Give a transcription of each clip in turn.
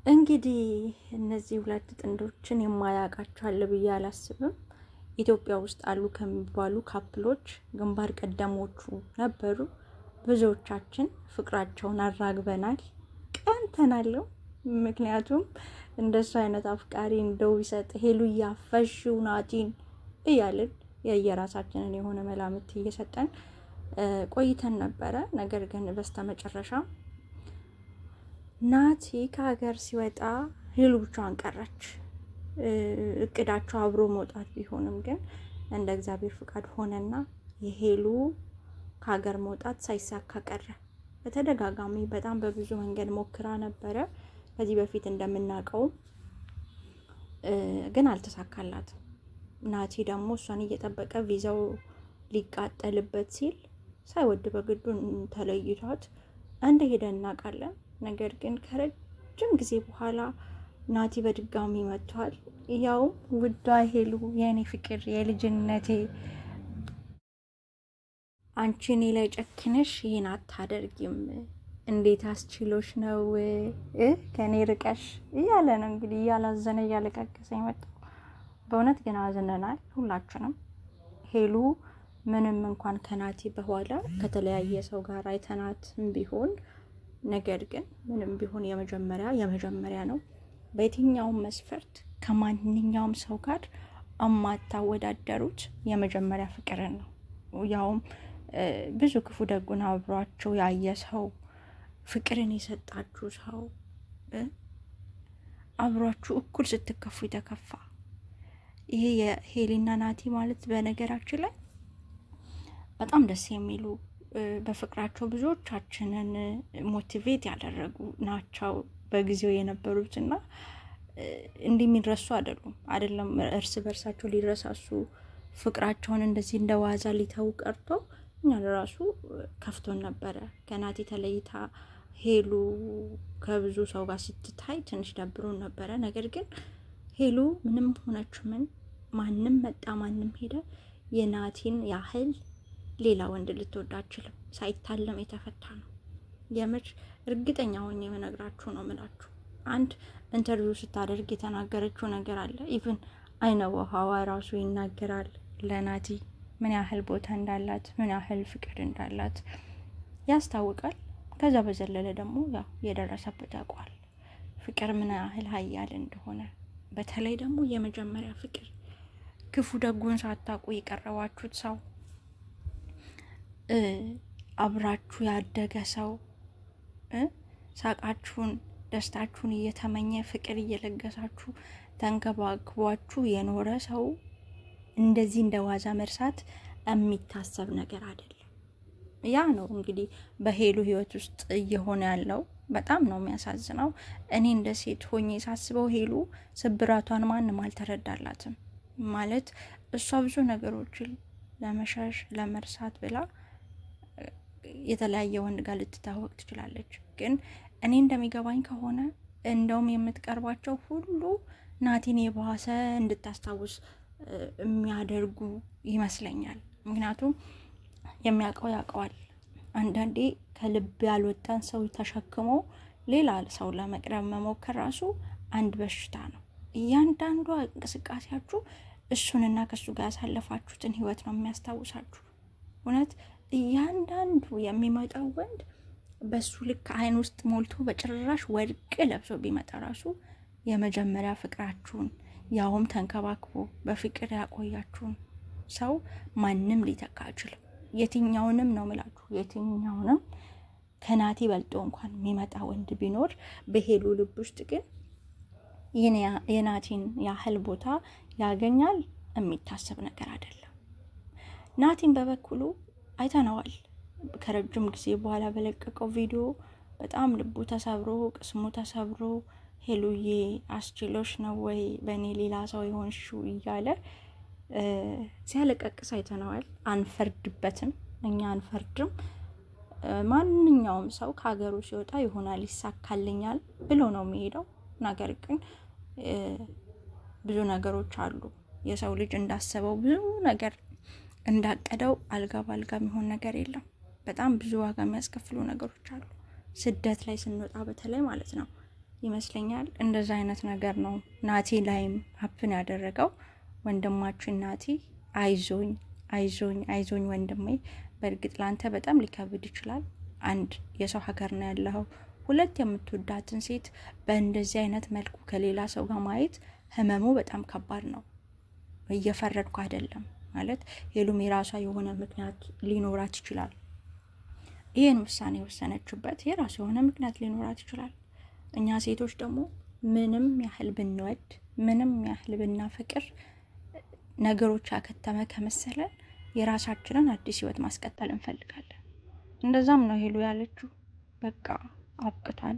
እንግዲህ እነዚህ ሁለት ጥንዶችን የማያውቃቸው አለ ብዬ አላስብም። ኢትዮጵያ ውስጥ አሉ ከሚባሉ couple ኦች ግንባር ቀደሞቹ ነበሩ። ብዙዎቻችን ፍቅራቸውን አራግበናል፣ ቀንተናለው። ምክንያቱም እንደሱ አይነት አፍቃሪ እንደው ቢሰጥ ሄሉ እያፈሽው ናቲን እያልን የየራሳችንን የሆነ መላምት እየሰጠን ቆይተን ነበረ። ነገር ግን በስተመጨረሻ ናቲ ከሀገር ሲወጣ ሄሉ ብቻዋን ቀረች። እቅዳቸው አብሮ መውጣት ቢሆንም ግን እንደ እግዚአብሔር ፍቃድ ሆነና የሄሉ ከሀገር መውጣት ሳይሳካ ቀረ። በተደጋጋሚ በጣም በብዙ መንገድ ሞክራ ነበረ። ከዚህ በፊት እንደምናውቀው ግን አልተሳካላትም። ናቲ ደግሞ እሷን እየጠበቀ ቪዛው ሊቃጠልበት ሲል ሳይወድ በግዱ ተለይቷት እንደሄደ እናውቃለን። ነገር ግን ከረጅም ጊዜ በኋላ ናቲ በድጋሚ መጥቷል። ያው ውዷ ሄሉ የእኔ ፍቅር የልጅነቴ አንቺ እኔ ላይ ጨክነሽ ይሄን አታደርጊም፣ እንዴት አስችሎሽ ነው ከእኔ ርቀሽ እያለ ነው እንግዲህ እያላዘነ እያለቃቀሰ የመጣው። በእውነት ግን አዝነናል ሁላችንም። ሄሉ ምንም እንኳን ከናቲ በኋላ ከተለያየ ሰው ጋር አይተናትም ቢሆን ነገር ግን ምንም ቢሆን የመጀመሪያ የመጀመሪያ ነው። በየትኛውም መስፈርት ከማንኛውም ሰው ጋር እማታወዳደሩት የመጀመሪያ ፍቅርን ነው። ያውም ብዙ ክፉ ደጉን አብሯቸው ያየ ሰው፣ ፍቅርን የሰጣችሁ ሰው፣ አብሯችሁ እኩል ስትከፉ የተከፋ ይሄ የሄሊና ናቲ ማለት በነገራችን ላይ በጣም ደስ የሚሉ በፍቅራቸው ብዙዎቻችንን motivate ያደረጉ ናቸው በጊዜው የነበሩት እና እንዲህ የሚረሱ አይደሉም። አይደለም እርስ በርሳቸው ሊረሳሱ ፍቅራቸውን እንደዚህ እንደ ዋዛ ሊተው ቀርቶ እኛ ለራሱ ከፍቶን ነበረ። ከናቲ ተለይታ ሄሉ ከብዙ ሰው ጋር ስትታይ ትንሽ ደብሮን ነበረ። ነገር ግን ሄሉ ምንም ሆነች ምን፣ ማንም መጣ ማንም ሄደ የናቲን ያህል ሌላ ወንድ ልትወድ አትችልም። ሳይታለም የተፈታ ነው። የምር እርግጠኛ ሆኜ የምነግራችሁ ነው ምላችሁ። አንድ interview ስታደርግ የተናገረችው ነገር አለ። even አይነ ውሃዋ ራሱ ይናገራል ለናቲ ምን ያህል ቦታ እንዳላት ምን ያህል ፍቅር እንዳላት ያስታውቃል። ከዛ በዘለለ ደግሞ ያው የደረሰበት ያውቀዋል ፍቅር ምን ያህል ኃያል እንደሆነ በተለይ ደግሞ የመጀመሪያ ፍቅር ክፉ ደጉን ሳታውቁ የቀረባችሁት ሰው አብራችሁ ያደገ ሰው ሳቃችሁን ደስታችሁን እየተመኘ ፍቅር እየለገሳችሁ ተንከባክቧችሁ የኖረ ሰው እንደዚህ እንደ ዋዛ መርሳት የሚታሰብ ነገር አይደለም። ያ ነው እንግዲህ በሄሉ ህይወት ውስጥ እየሆነ ያለው። በጣም ነው የሚያሳዝነው። እኔ እንደ ሴት ሆኜ ሳስበው ሄሉ ስብራቷን ማንም አልተረዳላትም። ማለት እሷ ብዙ ነገሮችን ለመሸሽ ለመርሳት ብላ የተለያየ ወንድ ጋር ልትታወቅ ትችላለች። ግን እኔ እንደሚገባኝ ከሆነ እንደውም የምትቀርባቸው ሁሉ ናቲን የባሰ እንድታስታውስ የሚያደርጉ ይመስለኛል። ምክንያቱም የሚያውቀው ያውቀዋል። አንዳንዴ ከልብ ያልወጣን ሰው ተሸክሞ ሌላ ሰው ለመቅረብ መሞከር ራሱ አንድ በሽታ ነው። እያንዳንዷ እንቅስቃሴያችሁ እሱንና ከእሱ ጋር ያሳለፋችሁትን ህይወት ነው የሚያስታውሳችሁ። እውነት እያንዳንዱ የሚመጣው ወንድ በሱ ልክ አይን ውስጥ ሞልቶ በጭራሽ ወርቅ ለብሶ ቢመጣ ራሱ የመጀመሪያ ፍቅራችሁን ያውም ተንከባክቦ በፍቅር ያቆያችሁን ሰው ማንም ሊተካ አይችልም። የትኛውንም ነው ምላችሁ፣ የትኛውንም ከናቲ በልጦ እንኳን የሚመጣ ወንድ ቢኖር በሄሉ ልብ ውስጥ ግን የናቲን ያህል ቦታ ያገኛል የሚታሰብ ነገር አይደለም። ናቲን በበኩሉ አይተነዋል። ከረጅም ጊዜ በኋላ በለቀቀው ቪዲዮ በጣም ልቡ ተሰብሮ ቅስሙ ተሰብሮ ሄሉዬ አስችሎሽ ነው ወይ በእኔ ሌላ ሰው የሆንሽው እያለ ሲያለቀቅስ አይተነዋል። አንፈርድበትም፣ እኛ አንፈርድም። ማንኛውም ሰው ከሀገሩ ሲወጣ ይሆናል ይሳካልኛል ብሎ ነው የሚሄደው። ነገር ግን ብዙ ነገሮች አሉ። የሰው ልጅ እንዳሰበው ብዙ ነገር እንዳቀደው አልጋ በአልጋ የሚሆን ነገር የለም። በጣም ብዙ ዋጋ የሚያስከፍሉ ነገሮች አሉ። ስደት ላይ ስንወጣ በተለይ ማለት ነው። ይመስለኛል። እንደዛ አይነት ነገር ነው ናቲ ላይም happen ያደረገው። ወንድማችን ናቲ አይዞኝ አይዞኝ አይዞኝ ወንድሜ። በእርግጥ ለአንተ በጣም ሊከብድ ይችላል። አንድ የሰው ሀገር ነው ያለኸው፣ ሁለት የምትወዳትን ሴት በእንደዚህ አይነት መልኩ ከሌላ ሰው ጋር ማየት ህመሙ በጣም ከባድ ነው። እየፈረድኩ አይደለም ማለት ሄሉም የራሷ የሆነ ምክንያት ሊኖራት ይችላል። ይህን ውሳኔ የወሰነችበት የራሱ የሆነ ምክንያት ሊኖራት ይችላል። እኛ ሴቶች ደግሞ ምንም ያህል ብንወድ ምንም ያህል ብናፈቅር ነገሮች ያከተመ ከመሰለን የራሳችንን አዲስ ህይወት ማስቀጠል እንፈልጋለን። እንደዛም ነው ሄሉ ያለችው። በቃ አብቅቷል።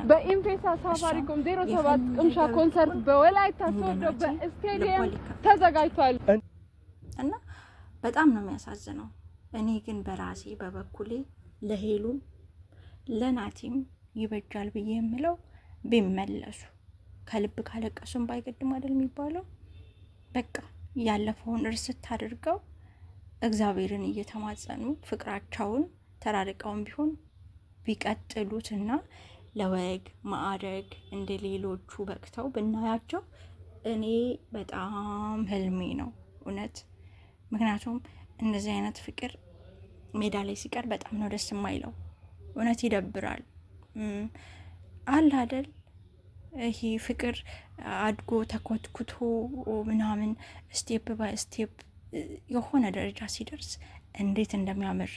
በኢምፔሳ ሳፋሪኮም 07 ቅምሻ ኮንሰርት በወላይታ ሶዶ በስቴዲየም ተዘጋጅቷል እና በጣም ነው የሚያሳዝነው። እኔ ግን በራሴ በበኩሌ ለሄሉም ለናቲም ይበጃል ብዬ የምለው ቢመለሱ ከልብ ካለቀሱም ባይገድም አይደል የሚባለው። በቃ ያለፈውን እርስት አድርገው እግዚአብሔርን እየተማጸኑ ፍቅራቸውን ተራርቀውን ቢሆን ቢቀጥሉትና ለወግ ማዕረግ እንደ ሌሎቹ በቅተው ብናያቸው እኔ በጣም ህልሜ ነው እውነት። ምክንያቱም እንደዚህ አይነት ፍቅር ሜዳ ላይ ሲቀር በጣም ነው ደስ የማይለው። እውነት ይደብራል። አለ አይደል ይሄ ፍቅር አድጎ ተኮትኩቶ ምናምን step by step የሆነ ደረጃ ሲደርስ እንዴት እንደሚያምር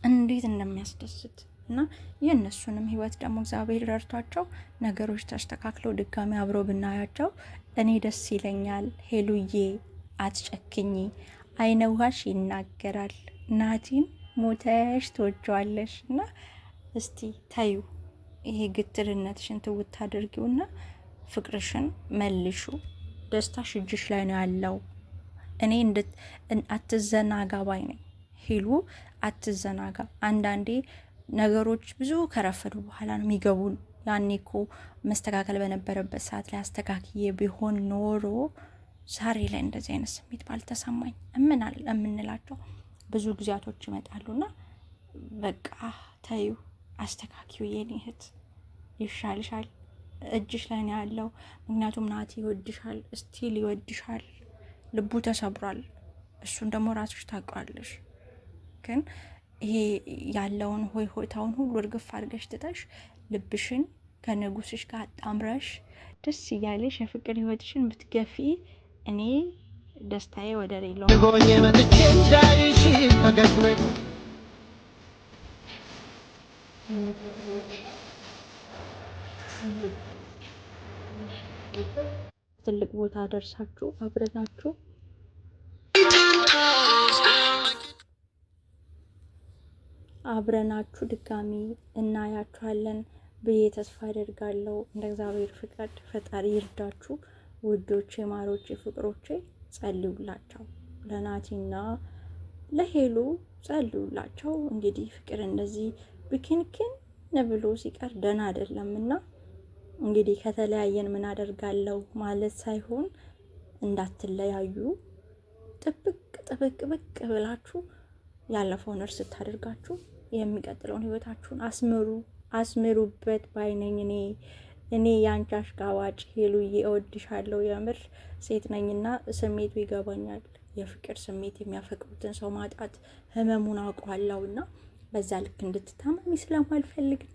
እንዴት እንደሚያስደስት እና የእነሱንም ህይወት ደግሞ እግዚአብሔር ረድቷቸው ነገሮች ተስተካክለው ድጋሚ አብሮ ብናያቸው እኔ ደስ ይለኛል። ሄሉዬ አትጨክኝ፣ አይነ ውሃሽ ይናገራል። ናቲን ሞተሽ ትወጂዋለሽ እና እስቲ ተዩ፣ ይሄ ግትርነትሽን ትውት አድርጊውና ፍቅርሽን መልሹ። ደስታሽ እጅሽ ላይ ነው ያለው። እኔ አትዘናጋ ባይ ነኝ። ሄሉ አትዘናጋ። አንዳንዴ ነገሮች ብዙ ከረፈዱ በኋላ ነው የሚገቡን። ያኔ እኮ መስተካከል በነበረበት ሰዓት ላይ አስተካክዬ ቢሆን ኖሮ ዛሬ ላይ እንደዚህ አይነት ስሜት ባልተሰማኝ እምንላቸው ብዙ ጊዜያቶች ይመጣሉና በቃ ተዩ፣ አስተካኪው የኔ እህት ይሻልሻል። እጅሽ ላይ ነው ያለው። ምክንያቱም ናቲ ይወድሻል፣ still ይወድሻል፣ ልቡ ተሰብሯል። እሱን ደግሞ ራስሽ ታውቂዋለሽ። ግን ይሄ ያለውን ሆይ ሆይታውን ሁሉ እርግፍ አድርገሽ ትተሽ ልብሽን ከንጉስሽ ጋር አጣምረሽ ደስ እያለሽ የፍቅር ህይወትሽን ብትገፊ እኔ ደስታዬ ወደር የለውም። ትልቅ ቦታ ደርሳችሁ አብረናችሁ አብረናችሁ ድጋሚ እናያችኋለን ብዬ ተስፋ አደርጋለሁ። እንደ እግዚአብሔር ፍቃድ ፈጣሪ ይርዳችሁ ውዶቼ፣ ማሮቼ፣ ፍቅሮቼ ጸልዩላቸው። ለናቲና ለሄሉ ጸልዩላቸው። እንግዲህ ፍቅር እንደዚህ ብክንክን ብሎ ሲቀር ደህና አይደለም እና እንግዲህ ከተለያየን ምን አደርጋለሁ ማለት ሳይሆን እንዳትለያዩ ጥብቅ ጥብቅ ብቅ ብላችሁ ያለፈውን እርስ ታደርጋችሁ የሚቀጥለውን ህይወታችሁን አስምሩ አስምሩበት ባይነኝ። እኔ የአንቺ አሽቃባጭ ሄሉዬ እወድሻለሁ። የምር ሴት ነኝና ስሜቱ ይገባኛል። የፍቅር ስሜት የሚያፈቅሩትን ሰው ማጣት ህመሙን አውቀዋለሁና በዛ ልክ እንድትታመሚ ስለማልፈልግ ነው።